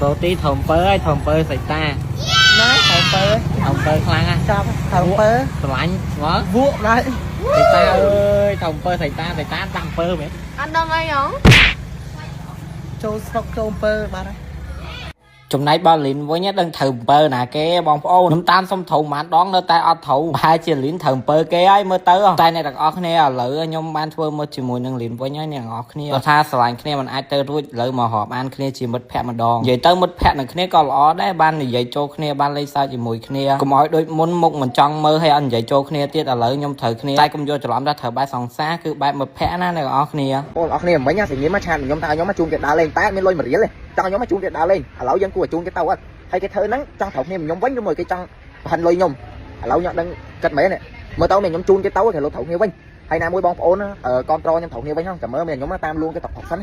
ប្រូទីធំពើហើយធំពើសៃតា ណាថៅពើ ធំពើខ្លាំងណាស់ ចាប់ថៅពើ ស្រឡាញ់ហ្មង វក់ដែរ សៃតាអើយធំពើសៃតាសៃតាតាំងពើមែន អត់ដឹងអីហង ចូលស្រុកចូលពើបាទហើយ ចំណែកបើលីនវិញដឹងត្រូវអំពើណាគេបងប្អូនខ្ញុំតាមសុំត្រូវប៉ុន្មានដងនៅតែអត់ត្រូវប្រហែលជាលីនត្រូវអំពើគេហើយមើលទៅតែអ្នកទាំងអស់គ្នាឥឡូវខ្ញុំបានធ្វើមកជាមួយនឹងលីនវិញហើយអ្នកទាំងអស់គ្នាគាត់ថាស្រឡាញ់គ្នាមិនអាចទៅរួចឥឡូវមករាប់អានគ្នាជាមិត្តភក្តិម្ដងនិយាយទៅមិត្តភក្តិនឹងគ្នាក៏ល្អដែរបាននិយាយចូលគ្នាបានលេងសើចជាមួយគ្នាកុំឲ្យដូចមុនមុខមិនចង់មើលហើយអត់និយាយចូលគ្នាទៀតឥឡូវខ្ញុំត្រូវគ្នាតែកុំយកច្រឡំថាត្រូវបែបសង្សារគឺបែបមិត្តភក្តិណាអ្នកទាំងអស់គ្នា បងអរគ្នាមិញសញ្ញាមកឆាតខ្ញុំថាខ្ញុំមកជូនគេដើរលេងតែមានលុយ1រៀលទេចង់ខ្ញុំមកជូនគេដើរលេងឥឡូវយើងគួរជូនគេទៅអត់ហើយគេធ្វើហ្នឹងចង់ត្រូវគ្នាខ្ញុំវិញឬមួយគេចង់ប្រហិនលុយខ្ញុំឥឡូវខ្ញុំដឹងគិតមែនទេមើលទៅមានខ្ញុំជូនគេទៅគេលុបត្រូវគ្នាវិញហើយណាមួយបងប្អូនគ្រប់ត្រខ្ញុំត្រូវគ្នាវិញហ្នឹងចាំមើលមានខ្ញុំតាមលួងគេតបសិន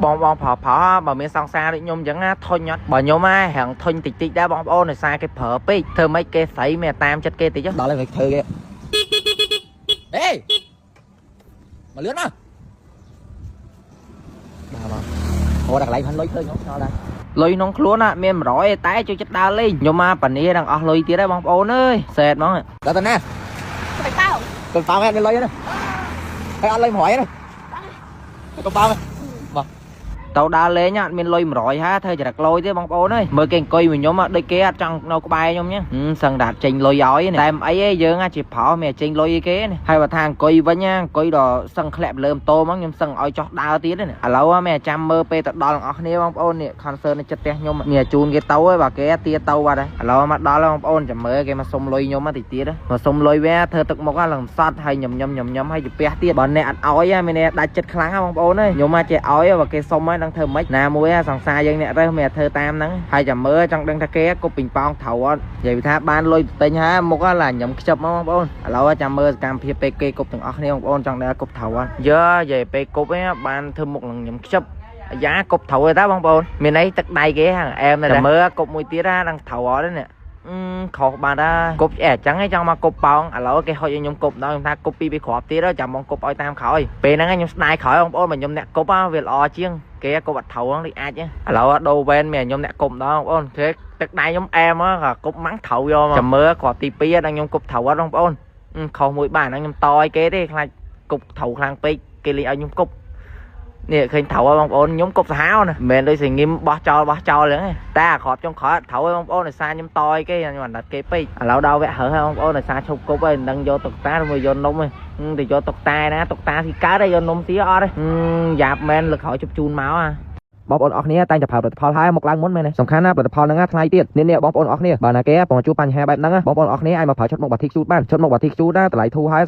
បងបងប្រុសប្រុសបើមានសង្សារដូចខ្ញុំអញ្ចឹងណាធុញអត់បើខ្ញុំហ่าរាងធុញតិចតិចដែរបងប្អូនដោយសារគេប្រើពេកធ្វើម៉េចគេស្រីមានតាមចិត្តគេតិចហ៎ ដល់ហើយធ្វើគេអេមកលឿនមកបាទមកអូដល់កន្លែងផាន់លុយឃើញខ្ញុំឆ្ងល់ដែរ លុយក្នុងខ្លួនណាមាន100ឯតែជួយចិត្តដើរលេងខ្ញុំមកប៉ានីនឹងអស់លុយទៀតហើយបងប្អូនអើយសែតហ្មង ដល់ទៅណា ទៅតោ កុំប៉ោងមានលុយទេហើយអត់លុយ100ទេកុំប៉ោង ទៅដើរលេងអត់មានលុយ100ហាធ្វើចរិតលុយទេបងប្អូនអើយមើលគេអង្គុយមួយខ្ញុំដូចគេអត់ចង់នៅក្បែរខ្ញុំអញ្ចឹងសឹងតែចេញលុយឲ្យតែមិនអីទេយើងជាប្រុសមានចេញលុយឲ្យគេហើយបើថាអង្គុយវិញអង្គុយដល់សឹងធ្លាក់លើម៉ូតូហ្មងខ្ញុំសឹងឲ្យចោះដើរទៀតឥឡូវមានចាំមើលពេលទៅដល់ទាំងអស់គ្នាបងប្អូននេះ concert នៅចិត្តផ្ទះខ្ញុំមានជូនគេទៅហើយបើគេទាទៅបាត់ហើយឥឡូវមកដល់បងប្អូនចាំមើលគេមកសុំលុយខ្ញុំតិចទៀតមកសុំលុយវាធ្វើទឹកមុខឡើងសត់ហើយញញឹមញញឹមហើយជពះទៀតបើអ្នកអត់ឲ្យមានដាច់ចិត្តខ្លាំងបងប្អូនអើយខ្ញុំមកចេះឲ្យបើគេសុំហើយនឹងធ្វើម៉េចណាមួយសង្សារយើងអ្នករើសមានធ្វើតាមហ្នឹងហើយចាំមើលចង់ដឹងថាគេគប់ពីងប៉ោងត្រូវអត់និយាយថាបានលុយទៅទិញហើយមុខឡាញឹមខ្ជិបមកបងប្អូនឥឡូវចាំមើលសកម្មភាពពេលគេគប់ទាំងអស់គ្នាបងប្អូនចង់ដឹងគប់ត្រូវអត់យើនិយាយពេលគប់ឯងបានធ្វើមុខនឹងញឹមខ្ជិបអាយ៉ាគប់ត្រូវទេតាបងប្អូនមានអីទឹកដៃគេហាងអែមតែមើលគប់មួយទៀតណានឹងត្រូវអត់ទេនេះអឺខុសបានដែរគប់អែអញ្ចឹងឯងចង់មកគប់ប៉ោងឥឡូវគេហុចឲ្យខ្ញុំគប់ដល់ខ្ញុំថាគប់ពីរគ្រាប់ទៀតចាំបងគប់ឲ្យតាមក្រោយពេលហ្នឹងខ្ញុំស្ដាយក្រោយបងប្អូនបើខ្ញុំអ្នកគប់វាល្អជាងគេគប់អត់ត្រូវហ្នឹងដូចអាចឥឡូវដូរវ៉ែនមានខ្ញុំអ្នកគប់ដល់បងប្អូនគេទឹកដៃខ្ញុំអែមគប់ម៉ាំងត្រូវយកមកចាំមើលគ្រាប់ទី2ដល់ខ្ញុំគប់ត្រូវអត់បងប្អូនខុសមួយបានហ្នឹងខ្ញុំតឲ្យគេទេខ្លាចគប់ត្រូវខ្លាំងពេកគេលេងឲ្យខ្ញុំគប់ នេះឃើញត្រូវហើយបងប្អូនខ្ញុំគប់សាហាវណាមិនមែនដូចសងឹមបោះចោលបោះចោលហ្នឹងទេតែអាគ្រាប់ចុងក្រោយត្រូវហើយបងប្អូនដោយសារខ្ញុំតឲ្យគេខ្ញុំអាណិតគេពេកឥឡូវដល់វគ្គរើសហើយបងប្អូនដោយសារឈប់គប់ហើយមិនដឹងយកតុកតាឬមួយយកនំទេទៅយកតុកតាណាតុកតាស៊ីកើតហើយយកនំស៊ីអត់ទេយ៉ាប់មែនលើកក្រោយជប់ជូនមកអា បងប្អូនអរគ្នាតែងតែប្រើផលិតផលហើយមកឡើងមុនមែនទេសំខាន់ណាផលិតផលហ្នឹងថ្លៃទៀតនេះនេះបងប្អូនអរគ្នាបើណាគេបងជួបបញ្ហាបែបហ្នឹងបងប្អូនអរគ្នាអាចមកប្រើឈុតមុខបាធីខ្ជូតបានឈុតមុខបាធីខ្ជូតណាតម្លៃធូរហើយ